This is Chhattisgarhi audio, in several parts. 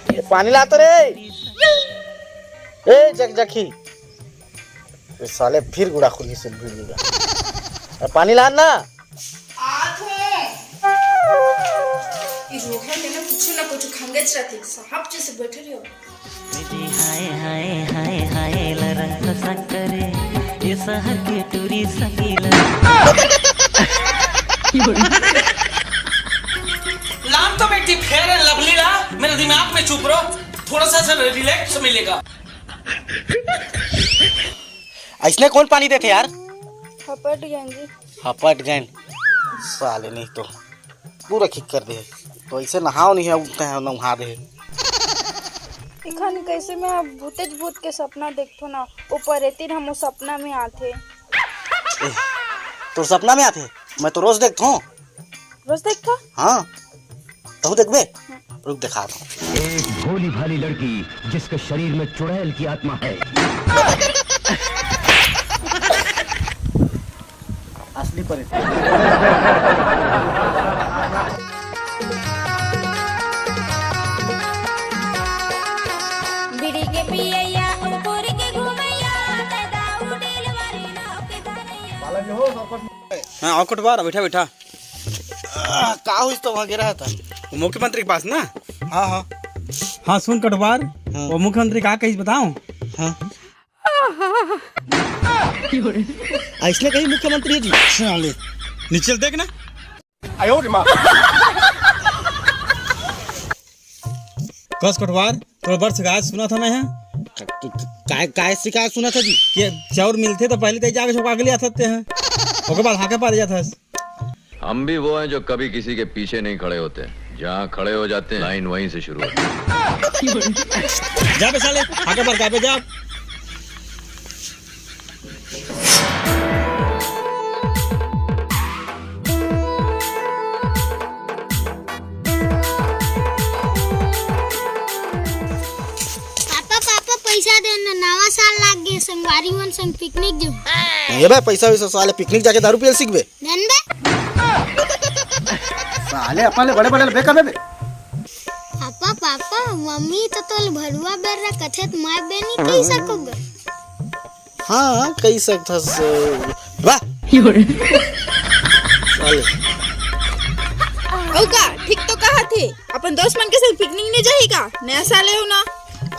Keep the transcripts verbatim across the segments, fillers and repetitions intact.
ए, पानी ला तो रे। ए, जकजकी। ए, साले फिर गुड़ाखुरी से भिड़ गया। ए, पानी ला ना। आत हूँ। ई रोगहा के ना कुछु ना कुछु खंगेच रहिथे, साहब जइसे बइठे रहिथे। हाय, हाय, हाय, हाय, लरंग संकरे, ये शहर के टूरी संगीला। लान तो बेटी Fair and Lovely ला, मेरे दिमाग में चुप रहो, थोड़ा सा, सा रिलैक्स मिलेगा। अइसने कोन पानी देथे यार? हपट गएन जी। हपट गएन। साले नहीं तो पूरा खिक कर दे। तो अइसे नहाव नहीं है, उठते हैं नहा दे। इखन कइसे मैं अब भूतेच भूत के सपना देखथों ना, ओ परेतिन हमो सपना में आथे। ए, तोर सपना में आथे? मैं तो रोज देखथों। रोज देखथों? हाँ। तहूँ देखबे? रुक, देखात हूँ। एक भोली भाली लड़की जिसके शरीर में चुड़ैल की आत्मा है। असली परेशान। बीड़ी के पियैया, उकुर के घुमैया, ते दाऊ delivery ना के धरैया। हाँ, आओ कोटवार, बैठा, बैठा। आ, का होइस तो वहाँ गिरा था? वो मुख्यमंत्री के पास ना? हाँ, हाँ। हाँ, सुन कोटवार, हाँ। वो मुख्यमंत्री का कहिस बताओ? हाँ। अइसने कहिस मुख्यमंत्री जी। साले। नीचे देख ना। आयो रे माँ। कस कोटवार, तोर बर शिकायत सुनत हँव मैं। हाँ। काय, काय शिकायत सुनत हस जी? कि चाउर मिलथे त पहिली तैं जाके झोंका के ले आथस तें। ओकर बाद हाँके पारे जाथस। हम भी वो हैं जो कभी किसी के पीछे नहीं खड़े होते, जहाँ खड़े हो जाते हैं, लाइन वहीं से शुरू होती है। जा बे साले, हाँके पार का बे, जा। पापा, पापा, पइसा दे ना, नवा साल लाग गे, संगवारी मन संग पिकनिक जाहूँ। नहीं बे, पइसा वइसा साले पिकनिक जाके दारू पियल सीखबे। धन बे। साले अपन ले बड़े बड़े ले बे कबे बे। पापा, पापा, मम्मी तो तोल भरुआ बेर्रा कथे त मैं बे नहीं कहि सकूँ गा। हाँ, कहि सकथस। वाह। साले। अउ का, ठीक तो कहत हे, अपन दोस्त मन के संग पिकनिक नहीं जाही का? नया साल हे ना।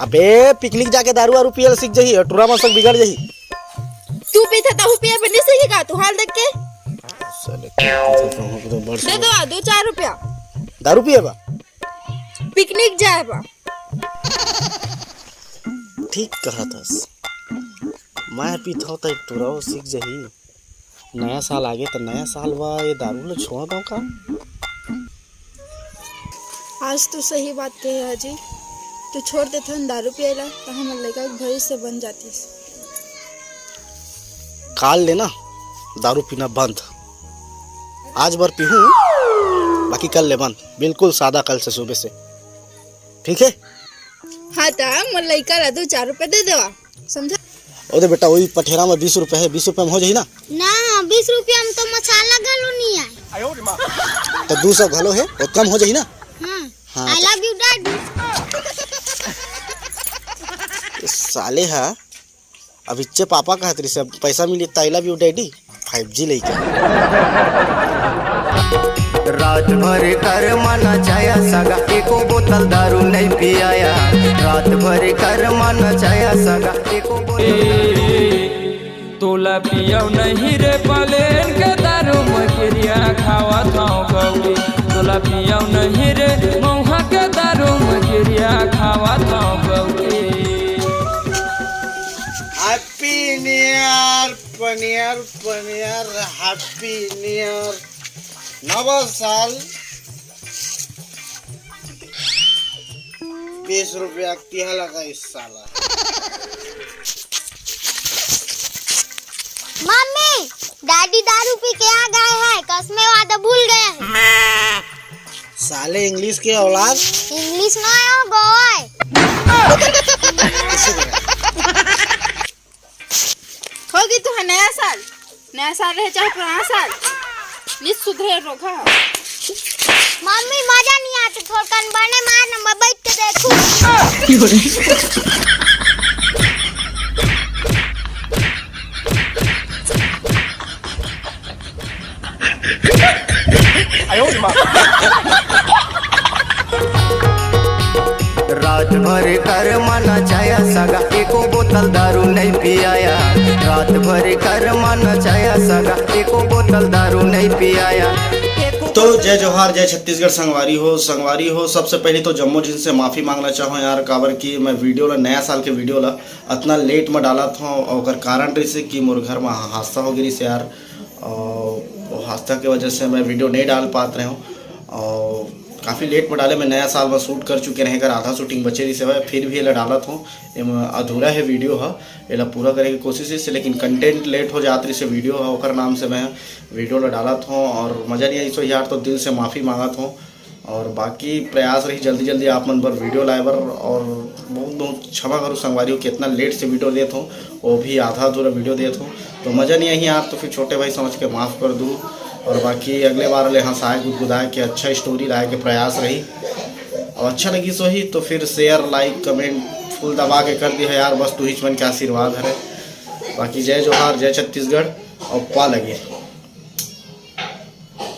अबे, पिकनिक जाके दारू वारू पियल सीख जाही, टूरा मन संग बिगड़ जाही। तू पीथे तहूँ पिए बर नहीं सीखही का? तू हाल देख के। साले, दे दो, दू चार रुपया। दारू पिए बा? पिकनिक जाए बा। ठीक कहत हस। मैं पीथव त टुराव सीख जही। नया साल आगे त नया साल बा, ये दारू ल छोड़ दव का? आज तो सही बात कहे अजी, तू छोड़ देथन दारू पियला त हमर लइका के भविष्य बन जातिस। काल ले ना दारू पीना बंद। आज बर पीहूँ, बाकी कल ले बंद। बिल्कुल सादा कल से सुबह से। ठीक है? हाँ, त मोर लइका ला दू चार रुपया दे देवा, समझा? ओ दे बेटा, वही पठेरा में बीस रुपया है, बीस रुपया में हो जाही ना? ना, बीस रुपया में तो मसाला घलो नहीं आए। तो दू सौ घलो है, ओतका में हो जाही ना? हाँ। हाँ, I तो love you, daddy। ये साले हा, अब इच्चे पापा कहत रहिस, अब पैसा मिली त I love you, daddy। Five G लइका। रात भर कर मन चाया सगा, एको बोतल दारू नहीं पियाया। रात भर कर मन चाया सगा, एको बोतल। तोला पियव नहीं रे पलेन के दारू म किरिया खावत हँव गौरी। तोला पियव नहीं रे मउहा के दारू म किरिया खावत हँव गौरी। Happy New Year, पनियर, पनियर, Happy New Year। नवा साल। बीस रुपया तिहा लगा इस साला। मम्मी, डैडी दारू पी के आ गए हैं, कसमे वादा भूल गए हैं। साले इंग्लिश के औलाद। इंग्लिश ना हो, गोवा है। होगे तुँहर नया साल, नया साल रहे चाहे पुराना साल, नि सुधरे रोगहा। मम्मी, मजा नहीं आते, थोड़कन बने मार न, मैं बैठ के देखूं। रात भर कर मन चाया सगा, एको बोतल दारू नहीं पियाया। रात भर कर मन चाया सगा, एको बोतल दारू नहीं पियाया। तो जय जोहार, जय छत्तीसगढ़ संगवारी हो। संगवारी हो, सबसे पहले तो जम्मो झिन से माफी मांगना चाहो यार, काबर कि मैं वीडियो ला, नया साल के वीडियो ला अतना लेट में डालत हूँ। ओकर कारण रहिसे कि मोर घर में हादसा हो गिरिस यार, और वो हादसा के वजह से मैं वीडियो नहीं डाल पात रहे हूँ। और काफ़ी लेट में डाले, मैं नया साल में शूट कर चुके रहे, कर आधा शूटिंग बचे रहिसे हवय, फिर भी एला डालत हूँ। एम अधूरा है वीडियो ह, एला पूरा करे के कोशिश रहिसे, लेकिन कंटेंट लेट हो जात रहिसे वीडियो ह, ओकर नाम से मैं वीडियो ला डालत हूँ। और मजा नहीं आई सो यार, तो दिल से माफ़ी मांगत हूँ। और बाकी प्रयास रही जल्दी जल्दी आप मन बर वीडियो लाए बर। और बहुत बहुत क्षमा करो संगवारी हो, कितना लेट से वीडियो देत हूँ, वो भी आधा अधूरा वीडियो देत हूँ। तो मजा नहीं आई यार, तो फिर छोटे भाई समझ के माफ़ कर दू। और बाकी अगले बार ले हंसाए गुदगुदाए के अच्छा स्टोरी लाए के प्रयास रही। और अच्छा लगी सो ही तो फिर शेयर, लाइक, कमेंट फुल दबा के कर दिया यार, बस तुहिच मन के आशीर्वाद हरे। बाकी जय जोहार, जय छत्तीसगढ़, और पा लगी।